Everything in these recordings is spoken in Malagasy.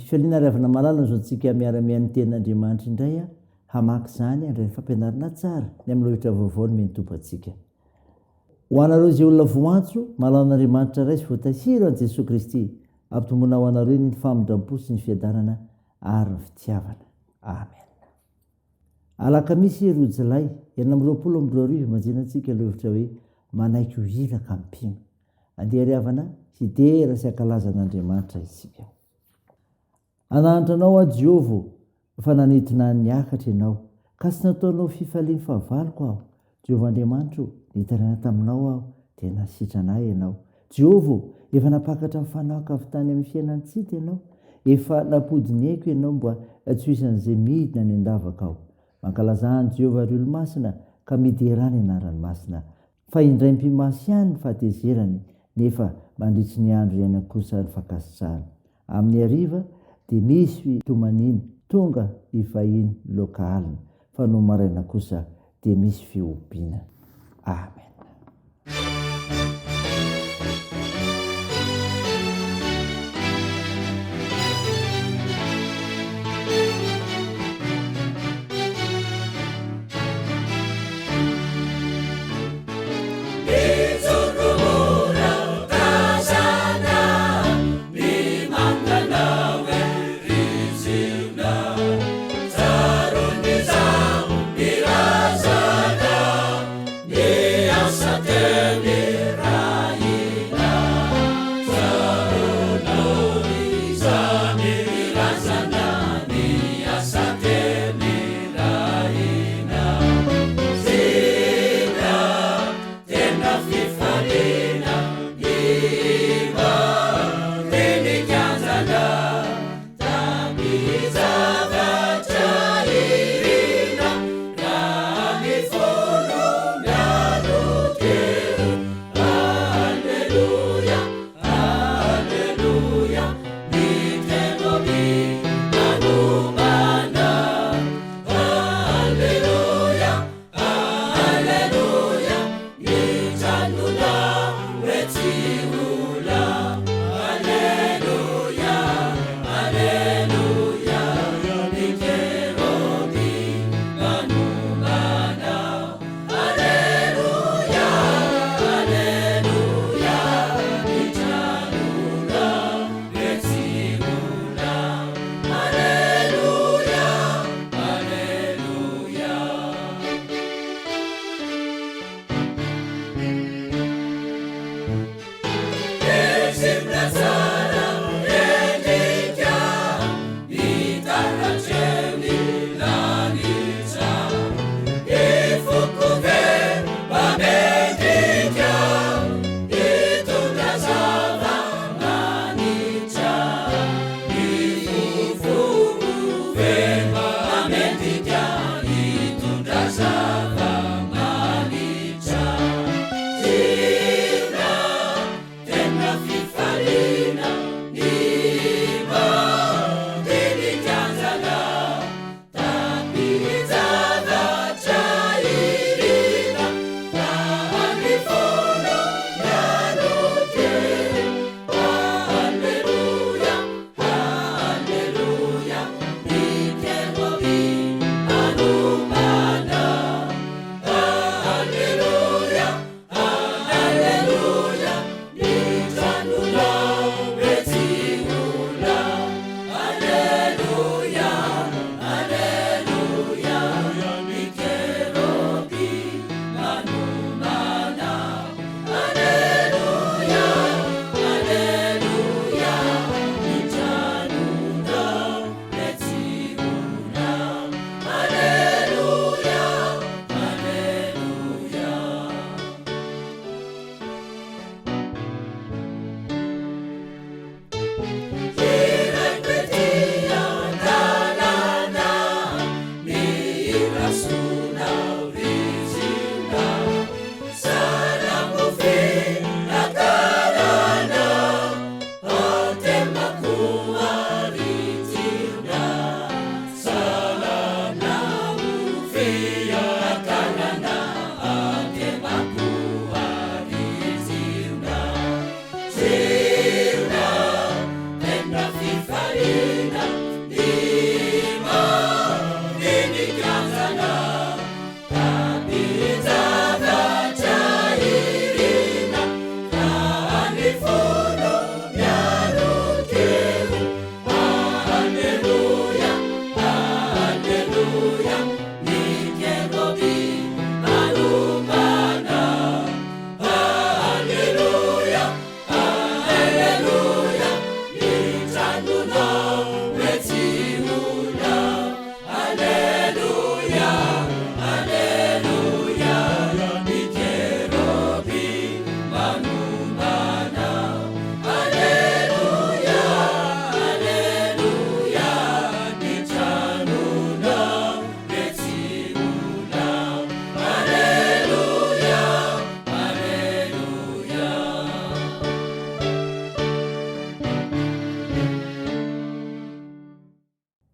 Fifaliana ary havana malala ny zontsika miara-mihaino ny tenin'Andriamanitra indray hamaky izany handray ny fampianarana tsara ny amin'ny lohahevitra vaovao nomen'ny Tompo antsika. Ho anareo izay olona voantso, malala an'Andriamanitra Ray sy voatahiry ao an'i Jesoa Kristy, ampitomboina ho anareo ny famindram-po sy ny fiadanana ary ny fitiavana. Amen. Alakamisy roa jolay 2026 Imanjina antsika lohahevitra hoe Manaiky ho iraka mpino. Andeha ry havana hidera sy hankalaza an'Andriamanitra isika. Hananatra anao aho Jehovah ô, fa nanintona ahy niakatra ianao, ka tsy nataonao fifalian'ny fahavaloko aho. Jehovah Andriamanitro ô, nitaraina taminao aho, dia nasitrana ahy ianao. Jehovah ô, efa nampakatra ny fanahiko avy tany amin'ny fiainan-tsita ianao, efa nampody ny aiko ianao mba tsy ho isan'izay midina any an-davaka aho. Mankalazà an'i Jehovah ry olo-masina, ka miderà ny anarany masina. Fa indraim-pimaso ihany ny fahatezerany, nefa mandritry ny andro iainany kosa ny fankasitrahany. Amin'ny hariva dia misy fitomaniana tonga hifahiny loaka alina, fa nony maraina kosa dia misy fihobiana. Amen.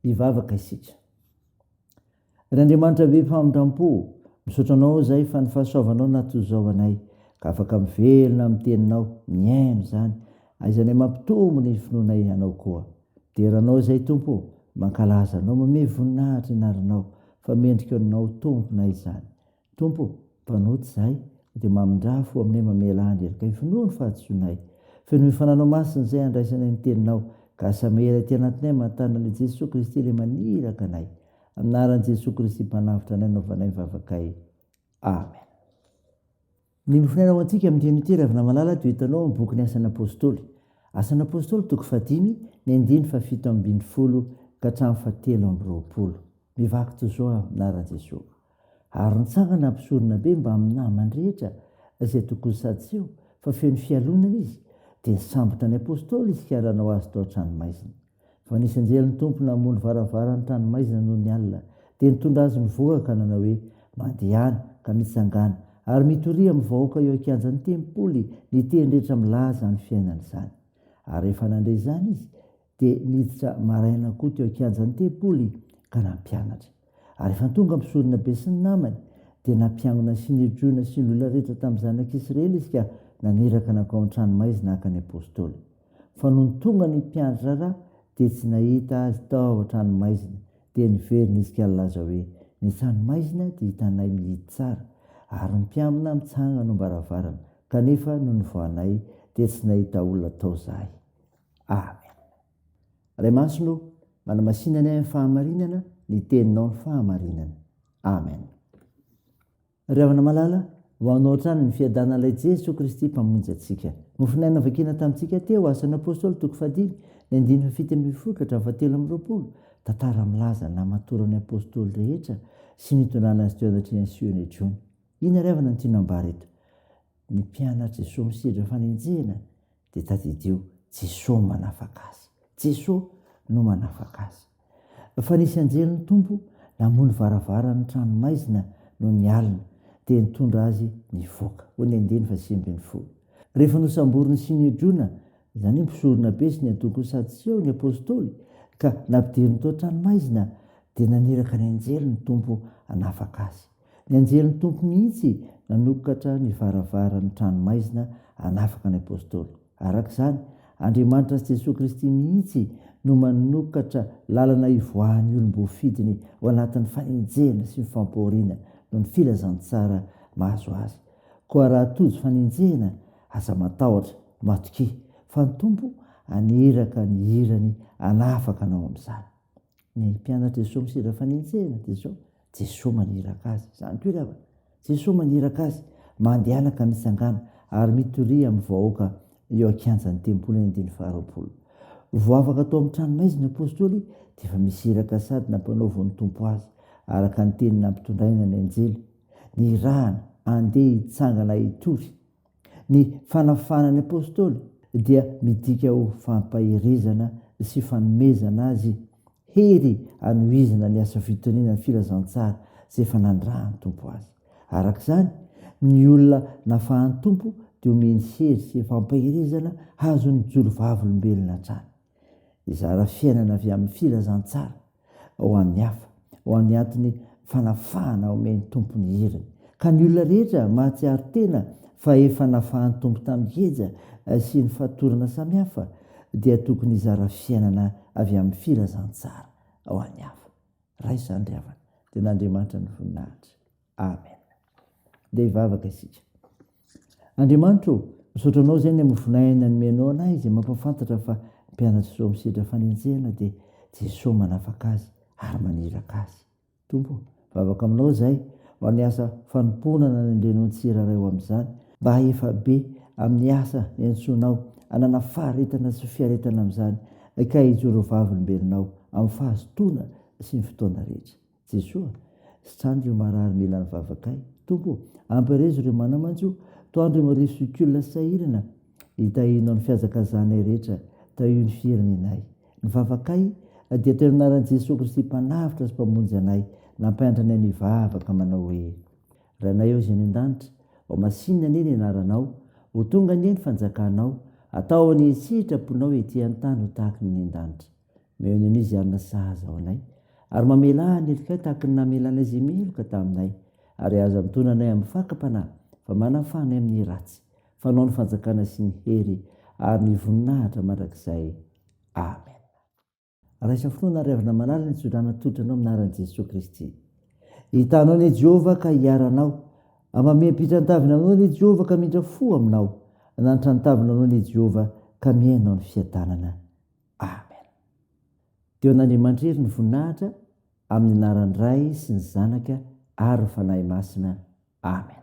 Hivavaka isika. Ry Andriamanitra be famindram-po, misaotra Anao izahay fa ny fahasoavanao natozao anay, ka afaka mivelona amin'ny Teninao, mihaino izany, aizanay mampitombo ny finoanay Anao koa. Midera Anao izahay Tompo ô, mankalaza Anao, mamehy voninahitra ny anaranao, fa mendrika Anao Tomponay izany. Tompo ô, mpanota izahay, dia mamindrà fo aminay mamelà ny helokay finoa ny fahadisoanay. Fenoy Fananao Masina izay handraisanay ny Teninao, ka asa mahery aty anatinay aman-tanana i Jesoa Kristy ilay maniraka anay. Amin'ny anaran'i Jesoa Kristy Mpanavotra anay anaovanay ny vavakay. Amen. Ny mofonaina ho antsika amin'ity anio ity ry havana malala dia hitanao ao amin'ny bokin'ny Asan'ny Apostoly. Asan'ny Apostoly toko fahadimy, ny andininy fahafito ambin'ny folo ka hatramin'ny fahatelo amby 20. Mivaky toy izao amin'ny anaran'i Jesoa. Ary nitsangana ny mpisoronabe mbamin'ny namany rehetra izay tokony Sadoseo, fa feno fialonana izy, dia nisambotra ny apostoly izy ka nanao azy tao an-tranomaizina. Fa nisy anjelin'ny Tompo namoha ny varavaran'ny tranomaizina nony alina, dia nitondra azy nivoaka ka nanao hoe, Mandehana, ka mitsangàna, ary mitoria amin'ny vahoaka eo an-kianjan'ny tempoly ny teny rehetra milaza ny fiainana izany. Ary rehefa nandre izany izy, dia niditra maraina koa teo an-kianjan'ny tempoly ka nampianatra. Ary rehefa tonga mpisoronabe sy ny namany, dia nampiangona ny Synedriona sy ny olona rehetra tamin'ny zanak'Israely izy ka naniraka nankao an-tranomaizina haka ny apostoly. Fa nony tonga ny mpiandry raharaha, dia tsy nahita azy tao an-tranomaizina, dia niverina izy ka nilaza hoe, Ny tranomaizina dia hitanay mihidy tsara, ary ny mpiambina mitsangana eo am-baravarana, kanefa nony voanay, dia tsy nahita olona tao izahay. Amen. Ray Masina ô, manamasina anay amin'ny fahamarinana, ny teninao ny fahamarinana. Amen. Ry havana malala, ho anao hatrany ny fiadanan'ilay Jesoa Kristy Mpamonjy antsika. Mofonaina vakina tamintsika teo, Asan'ny Apostoly toko fahadimy, ny andininy fahafito ambin'ny folo ka hatramin'ny fahatelo amby 20, tantara milaza ny namatoran'ny Apostoly rehetra sy ny nitondrana azy teo anatrehan'ny Synedriona. Inona ry havana no tiana ambara eto? Ny mpianatr'i Jesoa misedra fanenjehana dia tadidio, Jesoa manafaka azy. Jesoa no manafaka azy. Fa nisy anjelin'ny Tompo namoha ny varavaran'ny trano maizina nony alina, dia nitondra azy nivoaka. Hoy ny andininy faha-19. Rehefa nosamborin'ny Synedriona, izany hoe mpisoronabe sy ny antokon'ny Sadoseo, ny apostoly, ka nampidiriny tao an-tranomaizina, dia naniraka ny anjely ny Tompo hanafaka azy. Ny anjelin'ny Tompo mihitsy nanokatra ny varavaran'ny tranomaizina hanafaka ny Apostoly. Araka izany, Andriamanitra sy Jesoa Kristy mihitsy no manokatra lalana hivoahan'ny olom-boafidiny ao anatin'ny fanenjehana sy ny fampahoriana noho ny filazantsara mahazo azy. Koa raha tojo fanenjehana, aza matahotra, matokia, fa ny Tompo haniraka ny irany hanafaka anao amin'izany. Ny mpianatr'i Jesoa misedra fanenjehana dia izao, Jesoa maniraka azy. Izany koa ry havana. Jesoa maniraka azy, mandehana ka mitsangàna ary mitoria amin'ny vahoaka eo an-kianjan'ny tempoly ny andininy faharoapolo. Vao afaka tao amin'ny tranomaizina ny apostoly dia efa misy iraka sady nampanaovin'ny Tompo azy, araka ny teny nampitondraina ny anjely, nirahana handeha hitsangana hitory. Ny fanafahana ny Apostoly dia midika ho fampaherezana sy fanomezana azy hery hanohizana ny asa fitoriana ny filazantsara izay efa nanirahan'ny Tompo azy. Araka izany, ny olona nafahan'ny Tompo dia omeny hery sy fampaherezana hahazoany mijoro vavolombelona hatrany. Hizara fiainana avy amin'ny filazantsara ho an'ny hafa, ho an'ny antony fanafahana omen'ny Tompo ny heriny. Ka ny olona rehetra mahatsiaro tena fa efa nafahan'ny Tompo tamin'ny geja sy ny fatorana samihafa dia tokony hizara fiainana avy amin'ny filazantsara ho an'ny hafa. Raiso izany ry havana, dia an'Andriamanitra ny voninahitra. Amen. Ndeha hivavaka isika. Andriamanitra ô, misaotra Anao izay ny amin'ny voninahina nomenao anay izay mampahafantatra fa mpianatr'i Jesoa misedra fanenjehana dia Jesoa manafaka azy ary maniraka azy. Tompo ô, mivavaka aminao izahay ho an'ny asa fanompoana nanendrenao ny tsirairay ho amin'izany, mba hahefa be amin'ny asa niantsoanao, hanana faharetana sy fiaretana amin'izany, ka hijoro ho vavolombelonao amin'ny fahazotoana sy ny fotoana rehetra. Jesoa, sitrano ireo marary mila ny vavakay. Tompo ô, ampirezo ireo mana-manjo, tohano ireo marivo sy olona sahirana, hitahianao ny fihazakazahanay rehetra, tahio ny firenenay. Ny vavakay dia teo amin'ny anaran'i Jesoa Kristy Mpanavotra sy Mpamonjy anay, nampianatra anay ny hivavaka manao hoe, Rainay ao izay any an-danitra, ho masinina anie ny anaranao, ho tonga anie ny fanjakanao, atao anie sitraponao ety an-tany ho tahaky ny any an-danitra. Omeo an'io izay hanina sahaza ho anay, ary mamelà ny helokay tahaky ny namelanay izay meloka taminay, ary aza mitondra anay amin'ny fakam-panahy, fa manafaha anay amin'ny ratsy, fa Anao ny fanjakana sy ny hery ary ny voninahitra mandrakizay. Amen. Raisa finoana ary avy namanala ny tsodrano atolotra anao amin'ny anaran'i Jesoa Kristy. Hitanao anie Jehovah ka hiaranao. Amamem-pitran-tavina aminao anie Jehovah ka mindra fo aminao. Nantran-tavina anao anie Jehovah ka mihaino ny fiadanana. Amen. Teo an'Andriamanitra hery ny voninahitra amin'ny anaran'ny Ray sy ny Zanaka ary ny Fanahy Masina. Amen.